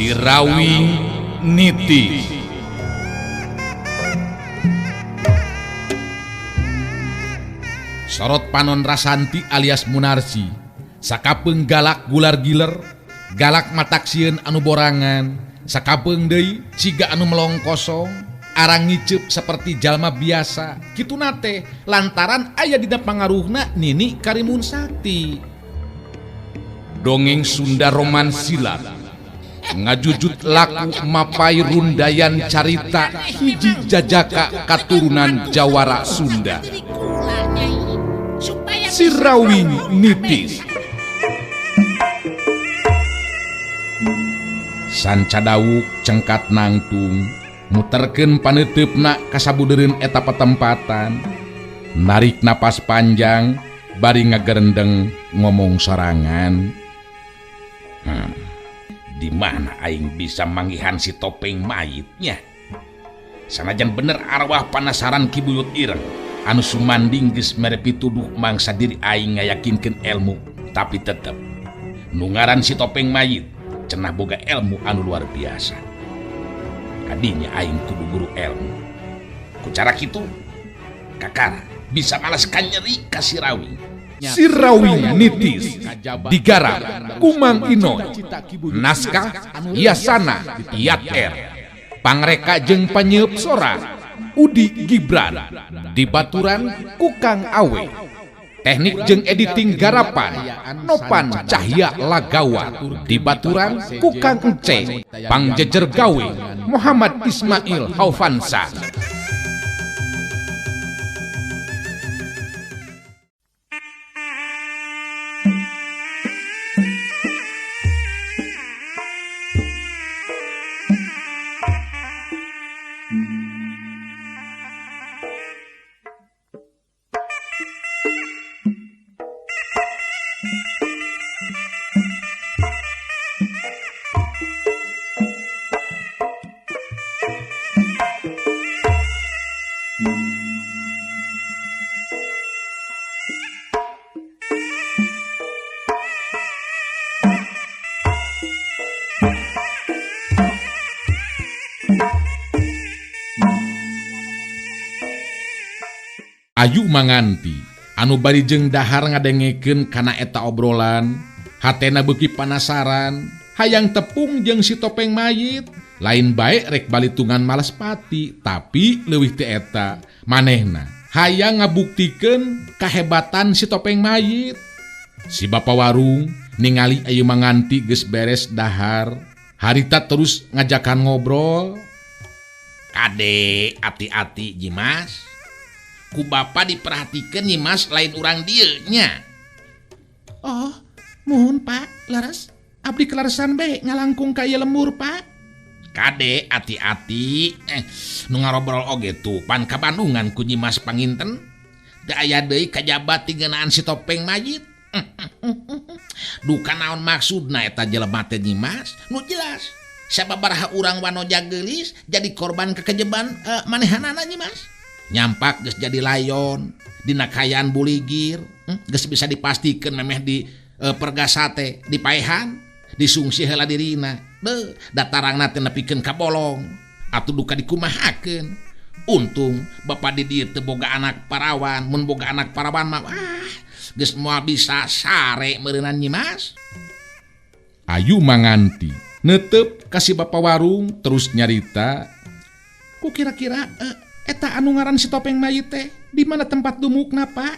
Sirawing Niti. Sorot panon Rasanti alias Munarsi sakapeung galak gular giler, galak matak sieun anu borangan, sakapeung deui siga anu melong kosong, arang ngiceup seperti jalma biasa. Kituna teh lantaran aya dina pangaruhna Nini Karimun Sakti. Dongeng Sunda Roman Silat ngajujut laku mapai rundayan carita hiji jajaka katurunan Jawara Sunda. Sirawing Nitis. Sanca dawuk cengkat nangtung muterkeun paneuteup kasabudereun eta patempatan, narik napas panjang bari ngagerendeng ngomong sorangan. Di mana aing bisa manggihan si topeng mayitnya? Sanajan bener arwah panasaran Ki Buyut Ireng anu sumanding geus mere pituduh mangsa diri aing ngayakinkeun ilmu, tapi tetep nu ngaran si topeng mayit cenah boga ilmu anu luar biasa. Kadinya aing kudu guru ilmu. Ku cara kitu kakara bisa malas kanyeri ka Sirawing. Sirawing Nitis digarap Kumang Inoy, naskah Yasana Yat R, pangreka jeung panyeup sora Udi Gibran, dibaturan Kukang Awe, teknik jeung editing garapan Nopan Cahya Lagawa, dibaturan Kukang Ence, pangjejer gawe Muhammad Ismail Haufansa. Ayu Manganti anu bari jeung dahar ngadengekeun kana eta obrolan, hatena beuki panasaran, hayang tepung jeung si topeng mayit, lain bae rek balitungan Malaspati, tapi leuwih ti eta manehna hayang ngabuktikeun kahebatan si topeng mayit. Si bapa warung ningali Ayu Manganti geus beres dahar, harita terus ngajakan ngobrol. Kade ati-ati Jimas, ku bapa diperhatikan nih Mas, lain urang dieu nya. Oh, muhun Pak, leres. Abdi keleresan bae ngalangkung ka ieu lembur Pak. Kade ati-ati, nu ngarobrol oge tuh pan ka Bandungan ku Nyimas panginten. Teu aya deui kajaba tigeunaan si topeng mayit. Duka naon maksudna eta jelema teh Nyimas? Nu jelas sababaraha urang wanoja geulis jadi korban kekejeban manehanana Nyimas. Nyampak geus jadi layon dina kayaan buligir, geus bisa dipastikeun memeh di pergasa teh dipaehan disungsi heula dirina. Beuh, datarangna teh nepikeun ka bolong atuh duka dikumahakeun. Untung bapa di dieu teu boga anak parawan, mun boga anak parawan mah wah geus moal bisa sare meureunan Nyimas. Ayu Manganti neuteup ka si bapa warung terus nyarita, ku kira-kira eta anu ngaran si topeng mayit teh di mana tempat dumukna Pak?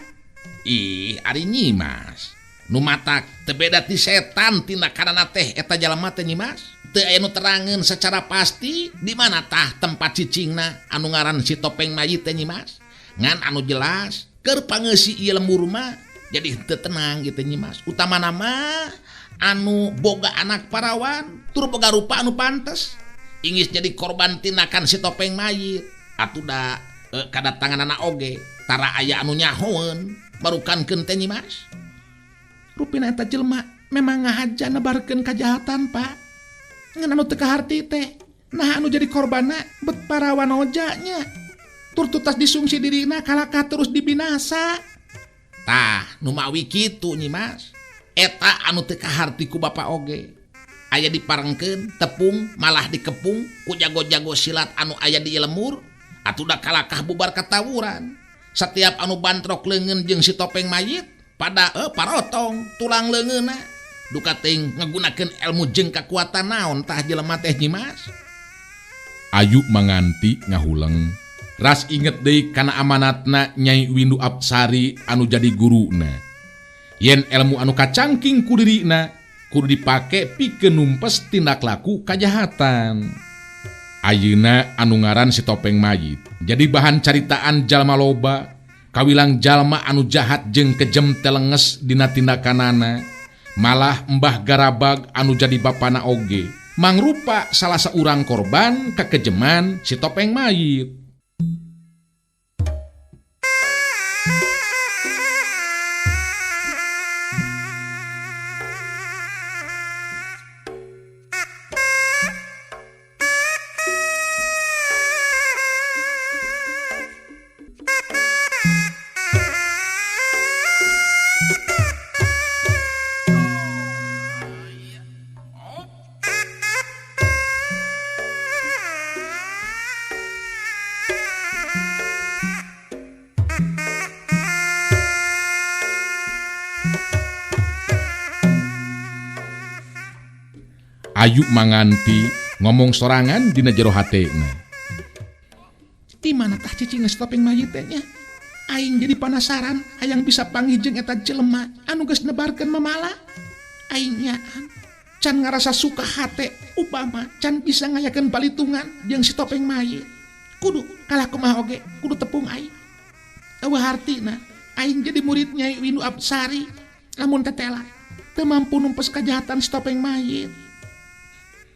Ih, ari Nyimas nu matak teu beda ti setan tindakanana teh eta jalma teh Nyimas. Teu aya nu terangeun secara pasti di mana tah tempat cicingna anu ngaran si topeng mayit teh Nyimas. Ngan anu jelas keur pangeusi ieu lembur mah jadi teu tenang gitu Nyimas. Utamana mah anu boga anak parawan tur boga rupa anu pantes ingis jadi korban tindakan si topeng mayit. Atuh da kadatanganana oge tara aya anu nyahoeun barukankeun teh Nyimas. Rupina eta jelema memang ngahaja nebarkeun kajahatan Pak. Ngan anu teu kaharti teh nah anu jadi korbanna bet para wanoja nya. Tur tutas disungsi dirina kalakah terus dibinasa. Tah nu mawi kitu Nyimas, eta anu teu kaharti ku bapa oge. Aya diparengkeun tepung malah dikepung ku jago-jago silat anu aya di lembur atuh da kalakah bubar katawuran. Setiap anu bantrok leungeun jeung si topeng mayit pada parotong tulang leungeunna. Duka teuing ngagunakeun ilmu jeung kakuatan naon tah jelema teh Nyi Mas. Ayu Manganti ngahuleng. Ras inget deui kana amanatna Nyai Windu Apsari anu jadi guruna. Yen ilmu anu kacangking ku dirina kudu dipake pikeun numpes tindak laku kajahatan. Ayeuna anu ngaran si topeng mayit jadi bahan caritaan jalma loba, kawilang jalma anu jahat jeung kejem telenges dina tindakanana. Malah Mbah Garabag anu jadi bapana oge mangrupa salah saurang korban kekejeman si topeng mayit. Ayu Manganti ngomong sorangan dina jero hatena. Di mana tah cicing si topeng mayit teh nya? Aing jadi penasaran hayang bisa panggih jeung eta jelema anu geus nebarkeun mamala. Aing nyaan can ngarasa suka hate upama can bisa ngayakeun palitungan jeung si topeng mayit. Kudu kalah kumaha oge kudu tepung aing. Eueuh hartina aing jadi murid Nyai Windu Apsari lamun tetela teu mampu numpes kajahatan si topeng mayit.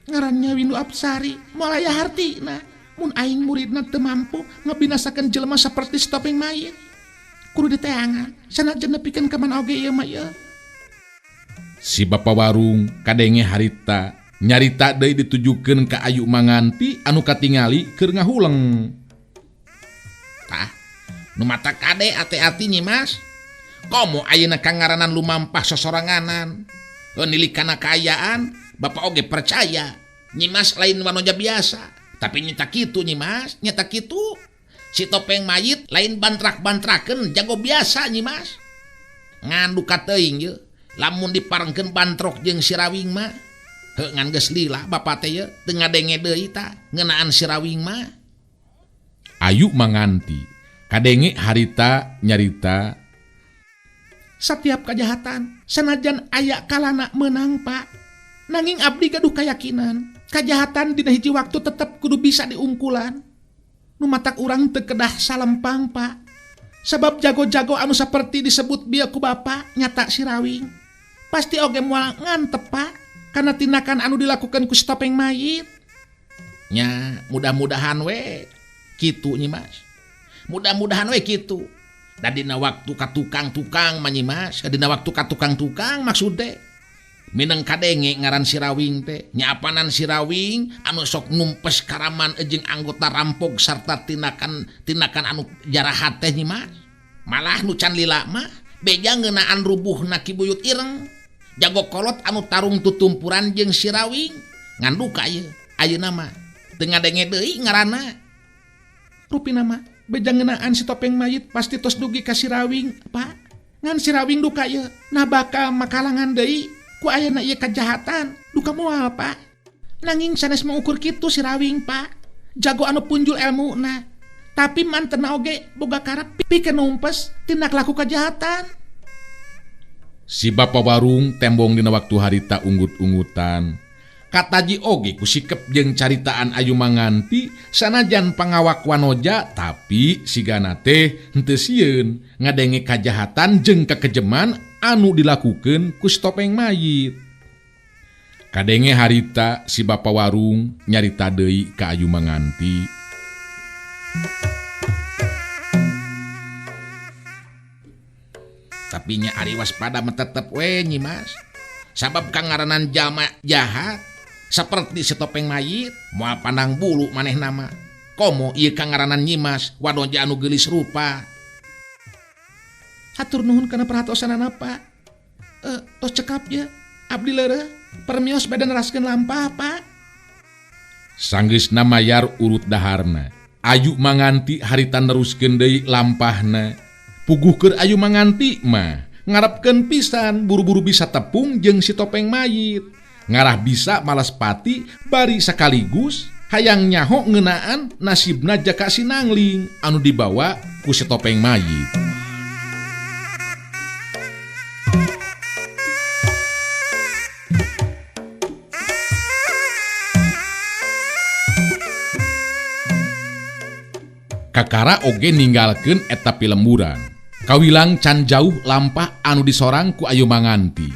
Ngarannya Windu Apsari moal aya hartina mun aing muridna teu mampu ngabinasakeun jelema saperti si topeng mayit. Kudu diteangan sanajan nepikeun ka mana oge ieu mah ieu. Si bapa warung kadenge harita nyarita deui ditujukeun ka Ayu Manganti anu katingali keur ngahuleng. Tah nu mata kade ati-ati Nyi Mas. Komo ayeuna kangaranan lumampah sosoranganan. Nilik kana kaayaan bapak oge percaya Nyi Mas lain wanoja biasa, tapi nyata kitu Nyi Mas, nyata kitu. Si topeng mayit lain bantrak-bantrakeun jago biasa Nyi Mas. Ngan duka teuing ye, lamun diparengkeun bantrok jeung si Rawing mah, heuh ngan geus lila bapak teh ye, teu ngadenge deui tah ngeunaan si Rawing mah. Ayu Manganti kadenge harita nyarita setiap kejahatan sanajan aya kalana menang Pak. Nanging abdi gaduh kayakinan kajahatan dina hiji waktu tetep kudu bisa diungkulan. Nu matak urang teu kedah salempang Pak. Sabab jago-jago anu saperti disebut bieu ku bapa nyata si Rawing. Pasti oge moal ngantep Pak karena tindakan anu dilakukan ku si topeng mayit. Nya mudah-mudahan we kitu Nyi Mas. Mudah-mudahan we kitu. Da dina waktu ka tukang-tukang mah Nyi Mas, dina waktu ka tukang-tukang maksud teh mineng kadenge ngaran si Rawing teh nyapanan si Rawing anu sok numpes karaman jeung anggota rampok sarta tindakan anu jarahat teh Nyi Mas. Malah nu can lila mah beja ngeunaan rubuhna Ki Buyut Ireng jago kolot anu tarung tutumpuran jeung si Rawing ngan duka ieu ayeuna mah teu ngadenge deui ngaranna. Rupina mah beja ngeunaan si topeng mayit pasti tos dugi ka si Rawing Pak. Ngan si Rawing duka ieu nah bakal makalangan deui ku ayeuna ieu kejahatan duka moal Pak. Nanging sanes mengukur kitu si Rawing Pak. Jago anu punjul elmuna tapi mantena oge boga karep pikeun numpes tindak laku kejahatan. Si bapa warung tembong dina waktu harita unggut-unggutan. Kataji oge ku sikep jeung caritaan Ayu Manganti sanajan pangawak wanoja tapi sigana teh henteu sieun ngadenge kajahatan jeung kekejeman anu dilakukeun ku si topeng mayit. Kadenge harita si bapa warung nyarita deui ka Ayu Manganti. Tapi nya ari waspada mah tetep we Nyi Mas. Sabab kangaranan jalma jahat saperti si topeng mayit moal pandang bulu manehna mah. Komo ieu kangaranan Nyi Mas wanoja anu geulis rupa. Hatur nuhun kana perhatosanana Pak. Tos cekap ye. Abdi leureuh permios bade neraskeun lampah, Pak. Sanggeusna mayar urut daharna. Ayu Manganti harita neruskeun deui lampahna. Puguh keur Ayu Manganti mah ngarepkeun pisan buru-buru bisa tepung jeung si topeng mayit. Ngarah bisa malas pati bari sekaligus hayang nyaho ngeunaan nasibna Jaka Sinangling anu dibawa ku si topeng mayit. Kakara oge ninggalkeun eta pilemburan. Kawilang can jauh lampah anu disorang ku Ayu Manganti.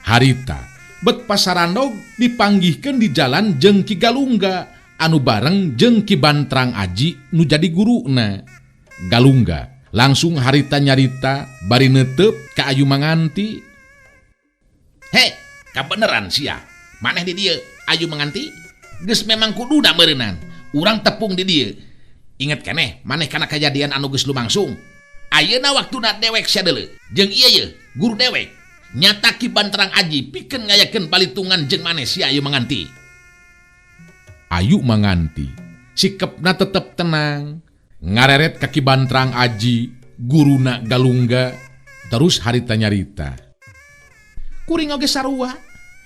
Harita bet pasarandog dipanggihkeun di jalan jeung Ki Galungga anu bareng jeung Ki Bantrang Aji nu jadi guruna. Galungga langsung harita nyarita bari neuteup ka Ayu Manganti. He, kabeneran sia. Maneh di dieu Ayu Manganti? Geus memang kuduna meureunnan. Urang tepung di dieu. Ingat keneh maneh kana kajadian anu geus lumangsung. Ayeuna waktuna dewek sia deuleu. Jeung ieu ye, guru dewek. Nyata Ki Bantrang Aji pikeun ngayakeun palitungan jeung maneh sia Ayu Manganti. Ayu Manganti sikepna tetep tenang, ngareret ka Ki Bantrang Aji, guruna Galungga, terus harita nyarita. Kuring oge sarua,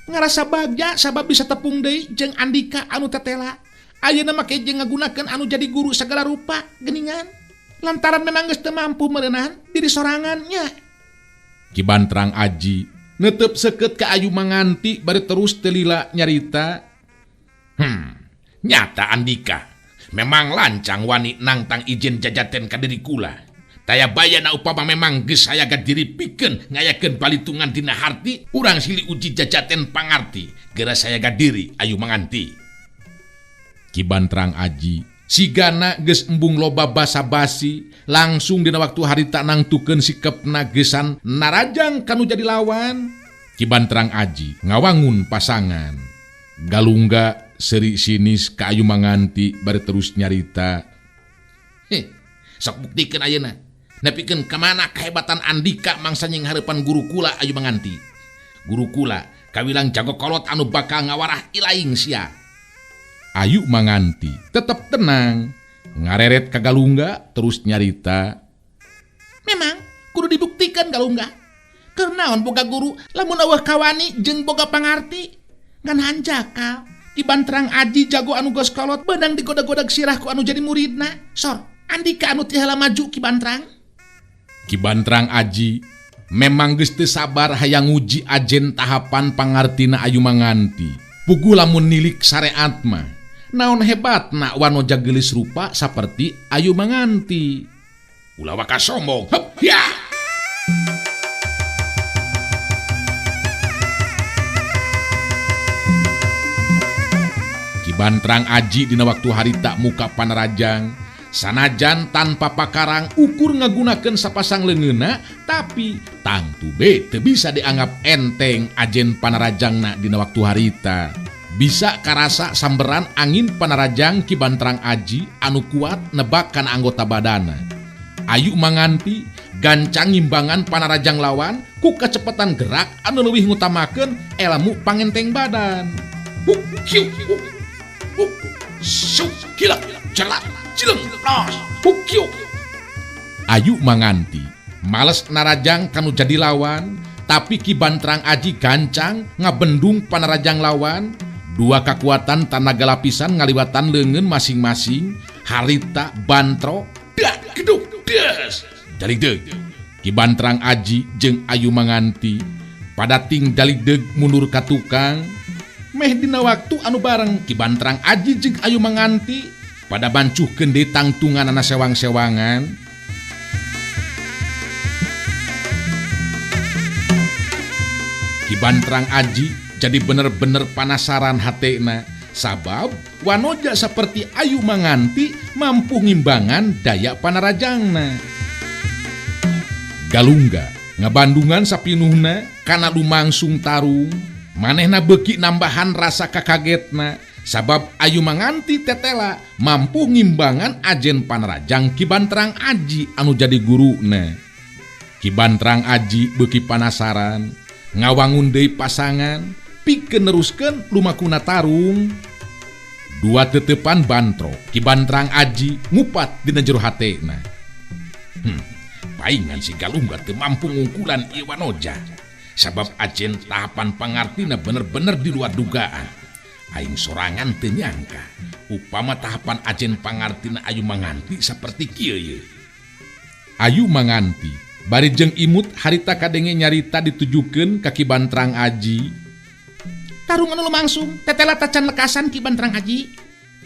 ngarasa bagja sabab bisa tepung deui jeung Andika anu tetela. Ayeuna make jeung ngagunakeun anu jadi guru segala rupa geuningan. Lantaran memang geus teu mampu meureunan diri sorangannya. Ki Bantrang Aji netep seukeut ka Ayu Manganti bari terus teu lila nyarita. Nyata Andika memang lancang wani nangtang izin jajaten ka diri kula. Taya bayana upama memang geus hayaga diri pikeun ngayakeun palitungan dina harti, urang silih uji jajaten pangarti, geura sayaga diri Ayu Manganti. Ki Bantrang Aji sigana geus embung loba basa-basi, langsung dina waktu harita nangtukeun sikepna geusan narajang kanu jadi lawan. Ki Bantrang Aji ngawangun pasangan. Galungga seuri sinis ka Ayu Manganti bari terus nyarita. Heh, sok buktikeun ayeuna. Nepikeun ka mana kahebatan Andika mangsa nying hareupan guru kula Ayu Manganti. Guru kula kawilang jago kolot anu bakal ngawarah ilaing sia. Ayu Manganti tetep tenang, ngareret ka Galungga terus nyarita. Memang kudu dibuktikan Galungga. Keur naon boga guru lamun eueuh kawani jeung boga pangarti? Ngan hanjakal Ki Bantrang Aji jago anu geus kolot beunang digodag-godag sirah ku anu jadi muridna. Sor, Andika anu ti heula maju Ki Bantrang. Ki Bantrang Aji memang geus teu sabar hayang nguji ajen tahapan pangartina Ayu Manganti. Puguh lamun nilik sareat mah naon hebatna wanoja geulis rupa saperti Ayu Manganti. Ulah waka sombong. Hep, ya. Ki Bantrang Aji dina waktu harita muka panarajang sanajan tanpa pakarang ukur ngagunakeun sapasang leungeunna, tapi tangtu be teu bisa dianggap enteng ajen panarajangna dina waktu harita. Bisa karasa samberan angin panarajang Ki Bantrang Aji anu kuat nebak kana anggota badana. Ayu Manganti gancang ngimbangan panarajang lawan ku kecepatan gerak anu leuwih ngutamakeun elmu pangenteng badan. Huk kiu huk huk suk kilak celak cileng los huk kiu. Ayu Manganti males narajang kanu jadi lawan, tapi Ki Bantrang Aji gancang ngabendung panarajang lawan. Dua kekuatan tanaga lapisan ngaliwatan leungeun masing-masing, harita bantro dak geduk des daligdeug. Ki Bantrang Aji jeung Ayu Manganti padating daligdeug mundur ka tukang. Meh dina waktu anu bareng Ki Bantrang Aji jeung Ayu Manganti pada bancuhkeun deui tangtunganana sewang-sewangan. Ki Bantrang Aji jadi bener-bener panasaran hatena, sabab wanoja seperti Ayu Manganti mampu ngimbangan daya panarajangna. Galungga ngabandungan sapinuhna kana lumangsung tarung, manehna beuki nambahan rasa kakagetna sabab Ayu Manganti tetela mampu ngimbangan ajen panarajang Ki Bantrang Aji anu jadi guruna. Ki Bantrang Aji beuki panasaran, Ngawangun deui pasangan pikeun neruskeun lumakuna tarung. Dua tetepan bantro Ki Bantrang Aji ngupat dina jero hatena. Paingan si Galungga teu mampu ngungkulan ieu Wanoja. Sabab ajen tahapan pangartina bener-bener di luar dugaan. Aing sorangan teu nyangka upama tahapan ajen pangartina Ayu Manganti saperti kieu ye. Ayu Manganti bari jeung imut harita kadenge nyarita ditujukeun ka Ki Bantrang Aji. Tarung anu lumangsung tetela tacan lekasan Ki Bantrang Aji.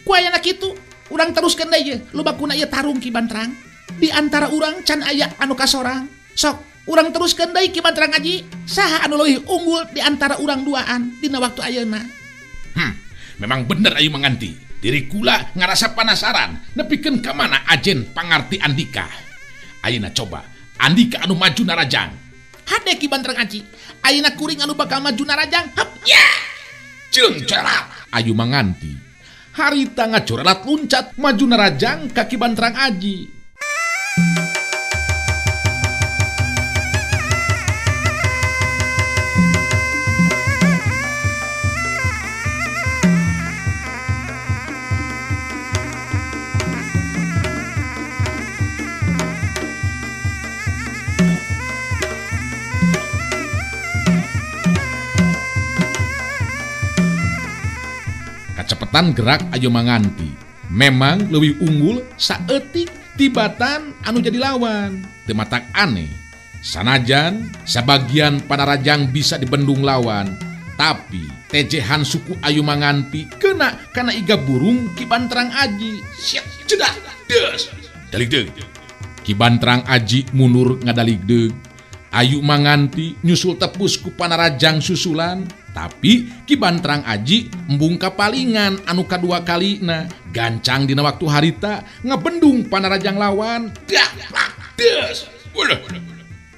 Ku ayana kitu urang teruskeun deui ye lubakuna ieu tarung Ki Bantrang. Di antara urang can aya anu kasorang. Sok urang teruskeun deui Ki Bantrang Aji. Saha anu leuwih unggul di antara urang duaan dina waktu ayeuna? Memang bener Ayu Manganti. Diri kula ngarasa panasaran nepikeun ka mana ajen pangarti Andika. Ayeuna coba Andika anu maju narajang. Hade Ki Bantrang Aji. Ayeuna kuring anu bakal maju narajang. Hep ya. Jeung corelat Ayu Manganti. Harita ngacorelat luncat maju narajang ka Ki Bantrang Aji. Kacepetan gerak Ayu Manganti memang leuwih unggul saeutik tibatan anu jadi lawan. Teu matak aneh sanajan sabagian panarajang bisa dibendung lawan, tapi tejehan suku Ayu Manganti kena kana iga burung Ki Bantrang Aji. Siap cedah des daligdeug. Ki Bantrang Aji mundur ngadaligdeug. Ayu Manganti nyusul tepus ku panarajang susulan, tapi Ki Bantrang Aji embung kapalingan anu kadua kalina gancang dina waktu harita ngebendung panarajang lawan. Dah des.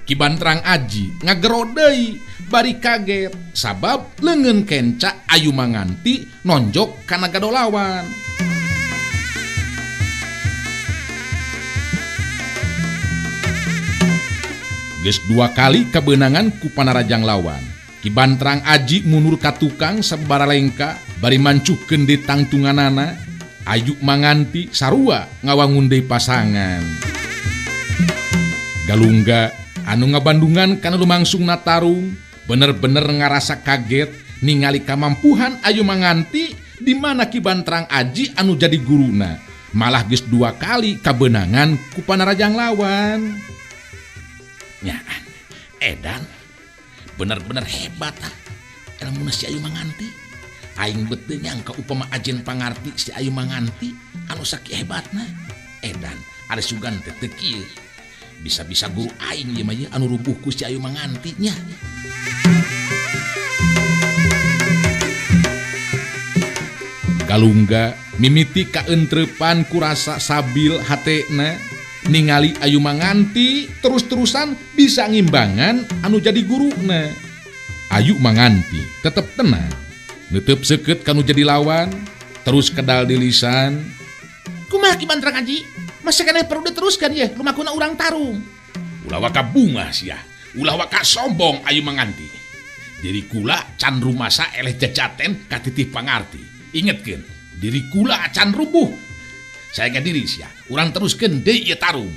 Ki Bantrang Aji ngagero deui bari kaget sabab leungeun kenca Ayu Manganti nonjok kana gado lawan. Geus dua kali kabeunangan ku panarajang lawan. Ki Bantrang Aji mundur ka tukang sabara lengka bari mancuhkeun deui tangtunganana. Ayu Manganti sarua ngawangun deui pasangan. Galungga anu ngabandungan kana lumangsungna tarung bener-bener ngarasa kaget ningali kamampuhan Ayu Manganti di mana Ki Bantrang Aji anu jadi guruna malah geus dua kali kabeunangan ku panarajang lawan. Nyaan edan bener-bener hebat ilmuna si Ayu Manganti. Aing bet teu nyangka upama ajen pangarti si Ayu Manganti anu sakieu hebatna. Edan ari sugan teh teu kieu. Bisa-bisa guru aing ieu mah ye anu rubuh ku si Ayu Manganti nya. Galungga mimiti kaentrepan kurasa sabil hatena ningali Ayu Manganti terus-terusan bisa ngimbangan anu jadi guruna. Ayu Manganti tetep tenang, netep seukeut kanu jadi lawan, terus kedal di lisan. Kumaha Ki Bantrang Aji? Masih keneh perlu diteruskan ye lumakuna urang tarung. Ulah waka bungah sia, ulah waka sombong Ayu Manganti. Diri kula can rumasa eleh jajaten katitih pangarti. Ingetkeun, diri kula can rubuh. Saya diri sia, urang teruskeun deui ieu tarung.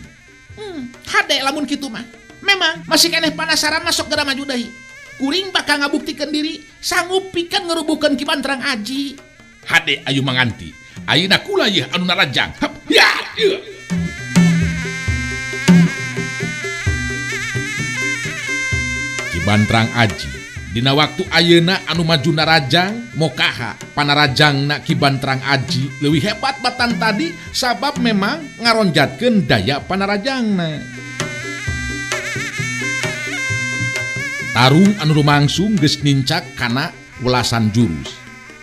Hade lamun kitu mah. Memang masih keneh panasaran masuk geura maju deui. Kuring bakal ngabuktikeun diri sanggup pikeun ngerubuhkeun Ki Bantrang Aji. Hade Ayu Manganti. Ayeuna kula yeuh anu narajang. Hep, ya, ieu. Ki Bantrang Aji dina waktu ayeuna anu maju narajang mokaha panarajangna Ki Bantrang Aji leuwih hebat batan tadi sabab memang ngaronjatkeun daya panarajangna. Tarung anu lumangsung geus nincak kana welasan jurus.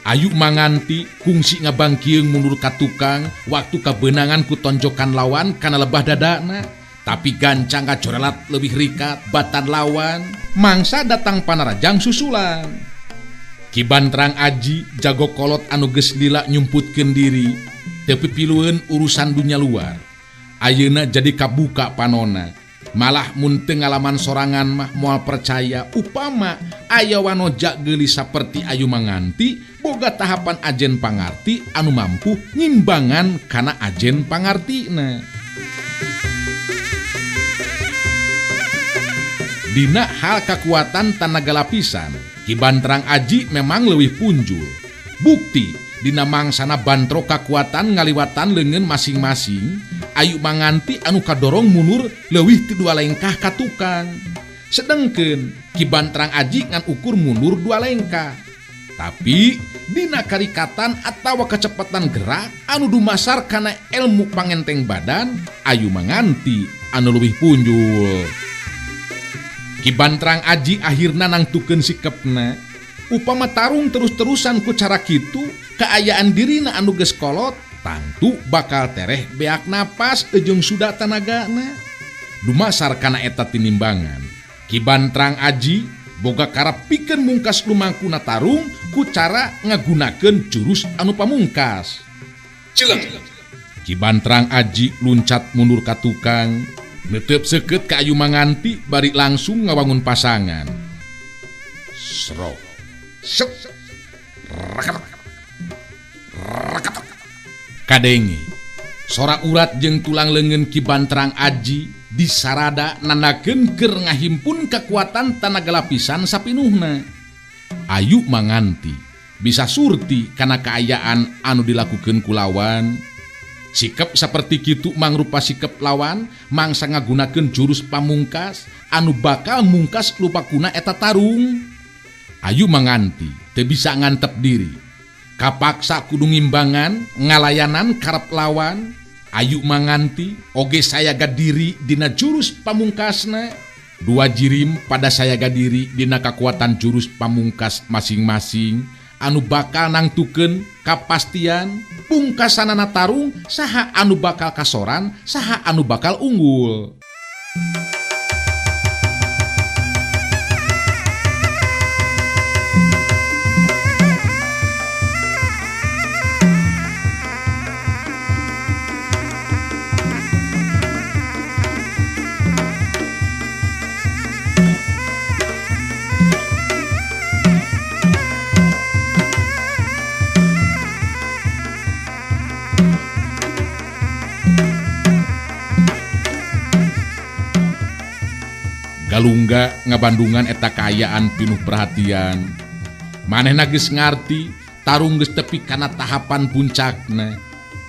Ayu Manganti kungsi ngabangkieung mundur ka tukang waktu kabeunangan ku tonjokan lawan kana lebah dadana. Tapi gancang kacorelat leuwih rikat batan lawan mangsa datang panarajang susulan. Ki Bantrang Aji jago kolot anu geus lila nyumputkeun diri teu pipilueun urusan dunya luar. Ayeuna jadi kabuka panona. Malah mun teu ngalaman sorangan mah moal percaya upama aya wanoja geulis saperti Ayu Manganti boga tahapan ajen pangarti anu mampu ngimbangan kana ajen pangartina. Dina hal kakuatan tanaga lapisan, Ki Banterang Aji memang leuwih punjul. Bukti dina mangsana bantro kakuatan ngaliwatan leungeun masing-masing, Ayu Manganti anu kadorong mundur leuwih ti dua lengkah ka tukang. Sedengkeun Ki Banterang Aji ngan ukur mundur dua lengkah. Tapi dina karikatan atawa kecepatan gerak anu dumasar kana ilmu pangenteng badan, Ayu Manganti anu leuwih punjul. Ki Banterang Aji akhirna nangtukeun sikepna. Upama tarung terus-terusan ku cara kitu, kaayaan dirina anu geus kolot tangtu bakal tereh beak napas jeung suda tanagana. Dumasar kana eta tinimbangan, Ki Banterang Aji boga karep pikeun mungkas lumangkuna tarung ku cara ngagunakeun jurus anu pamungkas. Cileng. Ki Banterang Aji luncat mundur ka tukang, netep seukeut ka Ayu Manganti bari langsung ngawangun pasangan. Srok. Sek. Rakat. Rakat. Kadenge sora urat jeung tulang leungeun Ki Banterang Aji disarada nandakeun keur ngahimpun kekuatan tanaga lapisan sapinuhna. Ayu Manganti bisa surti kana kaayaan anu dilakukeun ku lawan. Sikep saperti kitu mangrupa sikep lawan mangsa ngagunakeun jurus pamungkas anu bakal mungkas lupakuna eta tarung. Ayu Manganti teu bisa ngantep diri. Kapaksa kudu ngimbangan ngalayanan karep lawan. Ayu Manganti oge sayaga diri dina jurus pamungkasna. Dua jirim pada sayaga diri dina kakuatan jurus pamungkas masing-masing anu bakal nangtukeun kapastian pungkasanana tarung saha anu bakal kasoran saha anu bakal unggul. Galungga ngabandungan eta kaayaan pinuh perhatian. Manehna geus ngarti tarung geus tepi kana tahapan puncakna.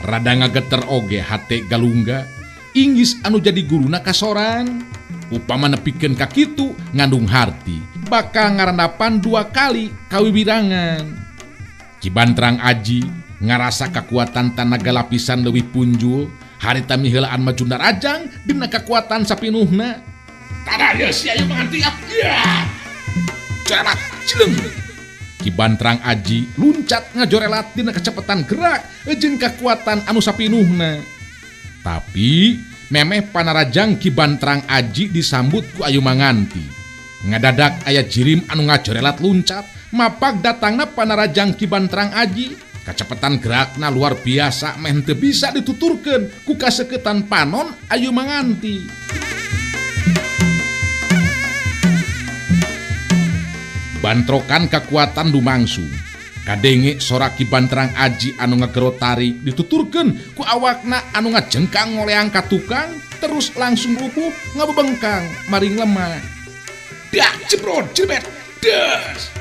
Rada ngageter oge hate Galungga. Inggis anu jadi guruna kasoran. Upama nepikeun ka kitu ngandung harti, bakal ngarandapan dua kali kawiwirangan. Ki Banterang Aji ngarasa kakuatan tanaga lapisan leuwih punjul, harita miheulaan maju narajang dina kakuatan sapinuhna. Tada ya si Ayu Manganti ya. Jorelat cileng. Ki Banterang Aji luncat ngajorelat dina kecepatan gerak jeung kekuatan anu sapinuhna. Tapi memeh panarajang Ki Banterang Aji disambut ku Ayu Manganti. Ngadadak aya jirim anu ngajorelat luncat, mapag datangna panarajang Ki Banterang Aji. Kecepatan gerakna luar biasa meh teu bisa dituturkeun ku kaseketan panon Ayu Manganti. Bantrokan kekuatan lumangsung. Kadenge sora Ki Banterang Aji anu ngagero tarik dituturkeun ku awakna anu ngajengkang ngoleang ka tukang terus langsung rubuh ngabebengkang maring lemah. Dak jebrot jebet des.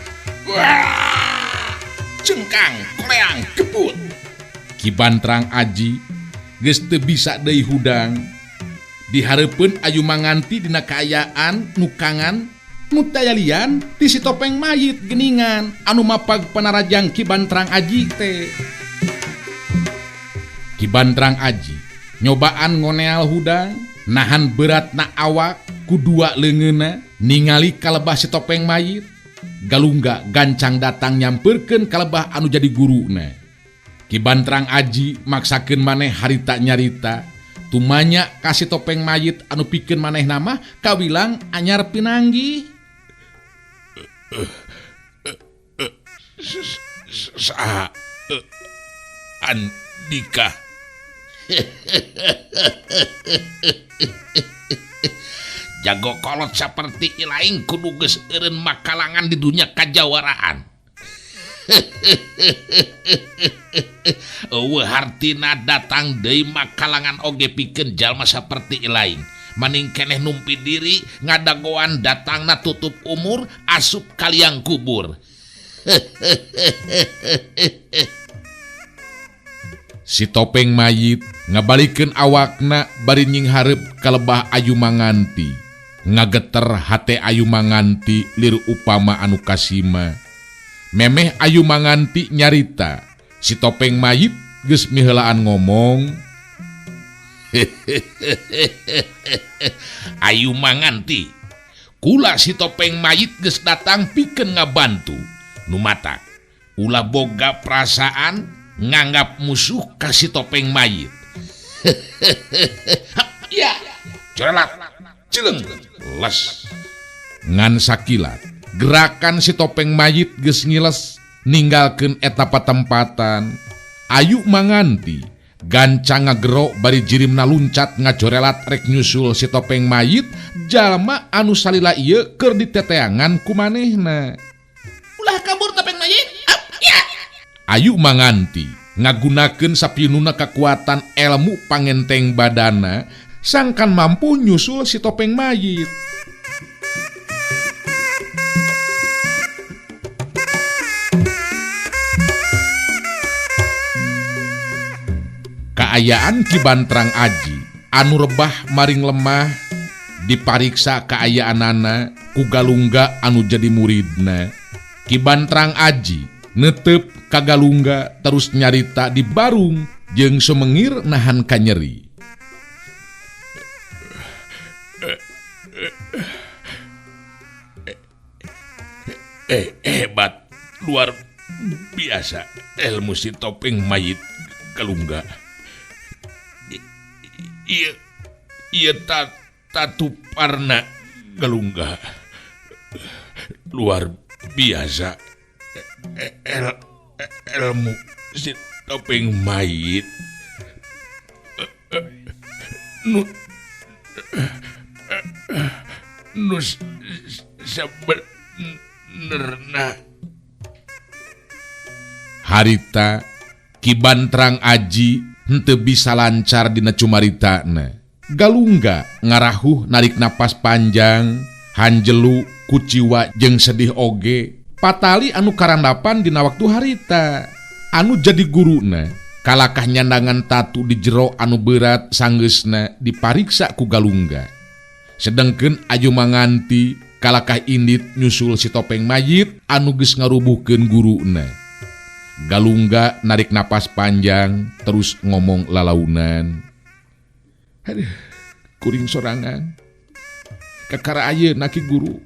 Wah! Jengkang koleang gebut. Ki Banterang Aji geus teu bisa deui hudang. Dihareupeun Ayu Manganti dina kaayaan nukangan mutayalian ti si topeng mayit geningan anu mapag panarajang Ki Banterang Aji teh. Ki Banterang Aji nyobaan ngoneal hudang nahan beratna awak ku dua leungeunna ningali kalebah si topeng mayit. Galungga gancang datang nyamperkeun kalebah anu jadi guruna. Ki Banterang Aji maksakeun maneh harita nyarita tumanya ka si topeng mayit anu pikeun manehna mah kawilang anyar pinanggih. Saha Andika. Jago kolot saperti ilaing kudu geus eureun makalangan di dunya kajawaraan. Eueuh hartina datang deui makalangan oge pikeun jalma saperti ilaing. Maning keneh numpi diri ngadagoan datangna tutup umur asup kaliang kubur. Si topeng mayit ngabalikeun awakna bari nyinghareup ka lebah Ayu Manganti. Ngageter hate Ayu Manganti lir upama anu kasima. Memeh Ayu Manganti nyarita, si topeng mayit geus miheulaan ngomong. Ayu Manganti, kula si topeng mayit geus datang pikeun ngabantu. Nu matak ulah boga perasaan nganggap musuh ka si topeng mayit. Ya, corelat, cileng, les. Ngan sakilat, gerakan si topeng mayit geus ngiles ninggalkeun eta patempatan. Ayu Manganti gancang ngagero bari jirimna luncat ngajorelat rek nyusul si topeng mayit jalma anu salila ieu keur diteteangan ku manehna. Ulah kabur topeng mayit. Up, ya. Ayu Manganti ngagunakeun sapinuna kekuatan ilmu pangenteng badana sangkan mampu nyusul si topeng mayit. Kaayaan Ki Bantrang Aji anu rebah maring lemah dipariksa kaayaanana ku Galungga anu jadi muridna. Ki Bantrang Aji netep ka Galungga terus nyarita di barung jeung sumengir nahan kanyeri. Hebat luar biasa ilmu si topeng mayit Galungga. Iya tatu parna Galungga luar biasa ilmu si topeng mayit. Nu sabenerna. Harita Ki Bantrang Aji henteu bisa lancar dina cumaritana. Galungga ngarahuh narik napas panjang, hanjelu, kuciwa jeung sedih oge. Patali anu karandapan dina waktu harita. Anu jadi guruna kalakah nyandangan tatu di jero anu berat sanggeusna dipariksa ku Galungga. Sedengkeun Ayu Manganti kalakah indit nyusul si topeng mayit anu geus ngarubuhkeun guruna. Galungga narik napas panjang terus ngomong lalaunan. Aduh, kuring sorangan. Kakara ayeuna ki guru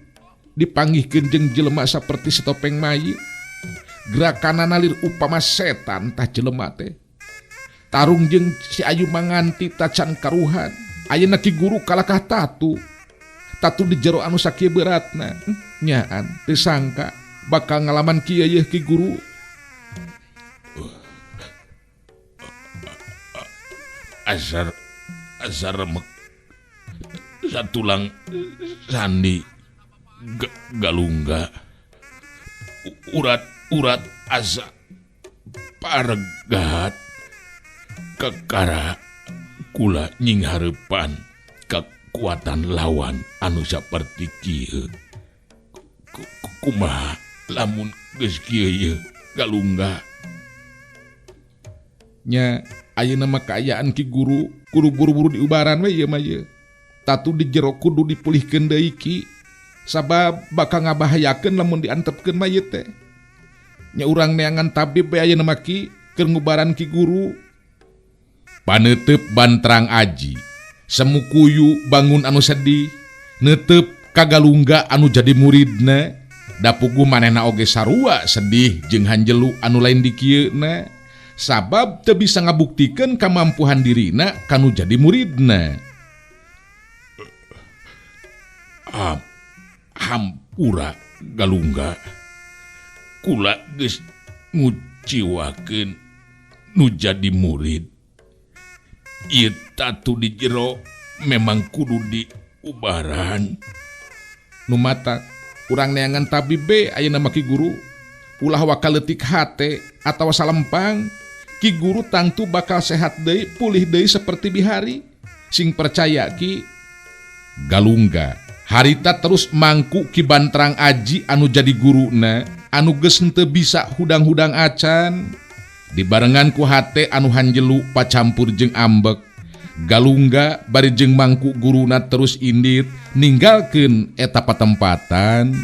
dipanggihkeun jeung jelema saperti si topeng mayit. Gerakanana lir upama setan tah jelema teh. Tarung jeung si Ayu Manganti tacan karuhan. Ayeuna ki guru kalakah tatu. Tatu di jero anu sakieu beratna. Nyaan teu sangka bakal ngalaman kieu yeuh ki guru. Asar remek satulang sandi Galungga urat-urat asa paregat kekara kula nyinghareupan kekuatan lawan anu saperti kieu. Kumaha lamun geus kieu yeuh Galungga? Nya ayeuna mah kaayaan ki guru kudu buru-buru diubaran we ieu mah ieu. Tatu di jero kudu dipulihkeun deui ki. Sabab bakal ngabahayakeun lamun diantepkeun mah ieu teh. Nya urang neangan tabib we ayeuna mah ki keur ngubaran ki guru. Paneuteub Bantrang Aji semukuyu bangun anu sedih neuteup ka Galungga anu jadi muridna. Da puguh manehna oge sarua sedih jeung hanjelu anu lain dikieuna. Sabab teu bisa ngabuktikeun kamampuhan dirina kanu jadi muridna. Hampura Galungga, kula geus nguciwakeun nu jadi murid. Ieu tatu di jero memang kudu Ubaran. Nu matak urang neangan tabib be ayeuna mah Ki Guru. Ulah waka leutik hate atawa salempang. Ki Guru tangtu bakal sehat deui, pulih deui seperti bihari. Sing percaya Ki. Galungga harita terus mangku Ki Bantrang Aji anu jadi guruna anu geus henteu bisa hudang-hudang acan. Dibarengan ku hate anu hanjelu pacampur jeung ambek. Galungga bari jeung mangku guruna terus indit ninggalkeun eta patempatan.